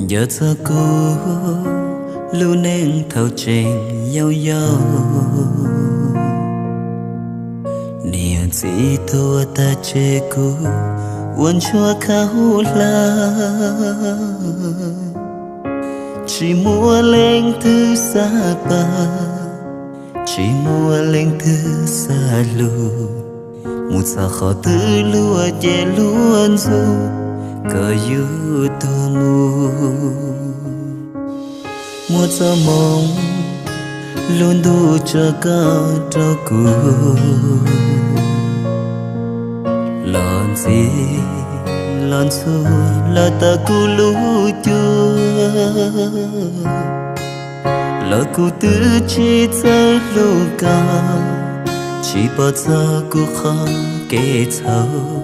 Nco txog kuv lub neej thaum tseem yau yau, niam txiv tuag tag tseg kuv ua ntsuag khav hauv hlab. Tsis muaj leej twg xav pab, tsis muaj leej twg xav hlub. Mus txog qhov twg luag ces luag ntxub kom yus tuag mus. Muaj txoj hmoo lub ntuj tso koj rau kuv, los ntxim los ntxhua los tawm kuv lub cuab, los kuv twb tsis txawj hlub koj, tsis pom txog kuv qhov kev txhaum.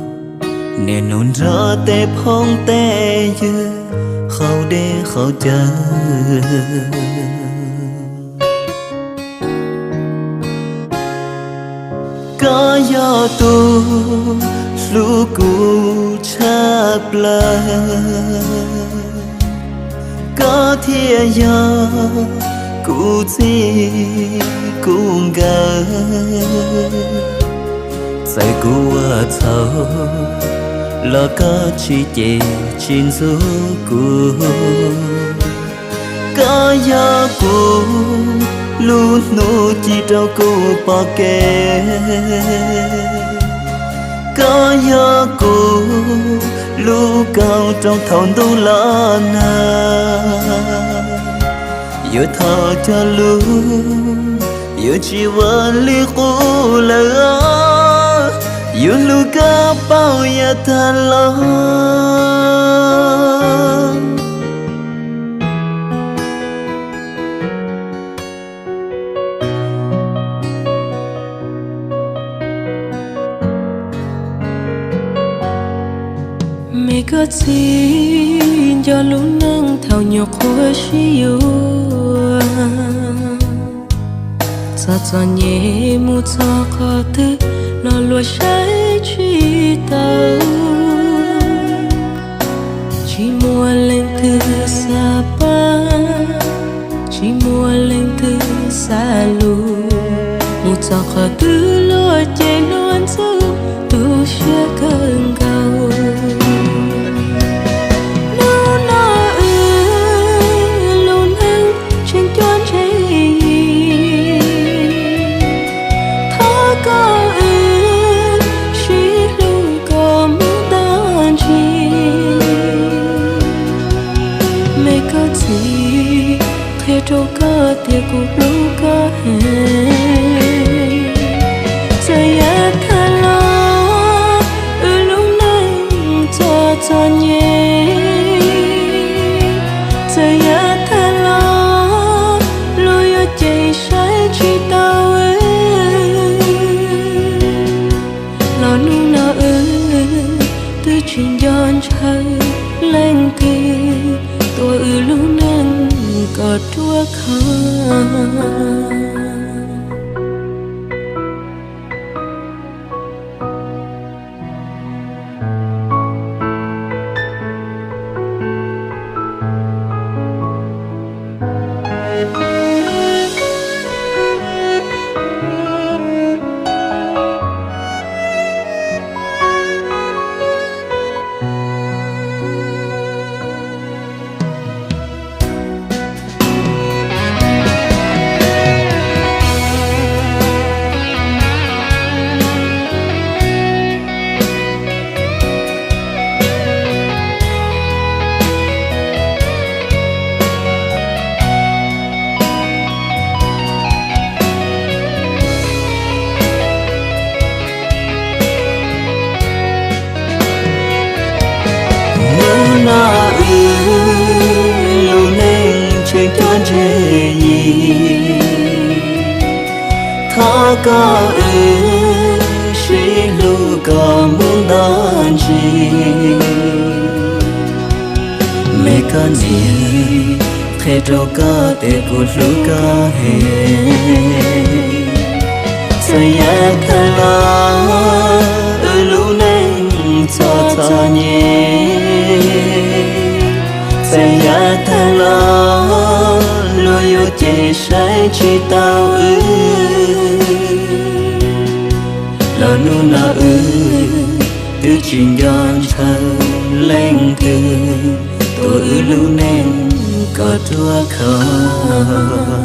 Niaj hnub nrog tej phooj tej ywg haus dej haus cawv. Koj yog tus hlub kuv tshaj plaws, koj thiaj yog kuv txij kuv nkawm. Txawm kuv ua txhaum los koj tsis cem tsis ntxub kuv. Koj yog kuv lub hnub ci rau kuv pom kev, koj yog kuv lub koom rooj thaum ntuj los nag. Yuav thov cog lus, yuav tsis ua li qub lawm, yuav hlub koj paub yav tag los. Me koj txiv, nco lub neej thaum nyuam qhuav sib yuav, txog txom nyem mus txog qhov twg los luag saib tsis taus. Tsis muaj leej twg xav pab, tsis muaj leej twg xav lus, mus txog qhov twg luag ces luag ntxub, tu siab kawg nkaus. Hnub no wb lub neej tseem cuab ntse, thov koj wb sib hlub kom mus tag ntsis. Me koj txiv, qhia rau koj tias kuv hlub koj heev. Txawm yav tag los wb lub neej txom txom nyem, txawm yav tag los luag yuav cem saib tsis taus wb, los hnub no wb twb tsis nco ntshaw leej twg tua wb lub neej kom ruaj khov. Hnub no wb lub neej tseem cuab ntse yim, thov koj wb sib hlub kom mus tag ntsis. Me koj niam, qhia rau koj tias kuv hlub koj heev. Txawm yav tag los wb lub neej txom txom nyem, txawm yav Saib tsis taus wb, los hnub no wb twb tsis nco ntshaw leej twg tuav wb lub neej kom ruaj khov.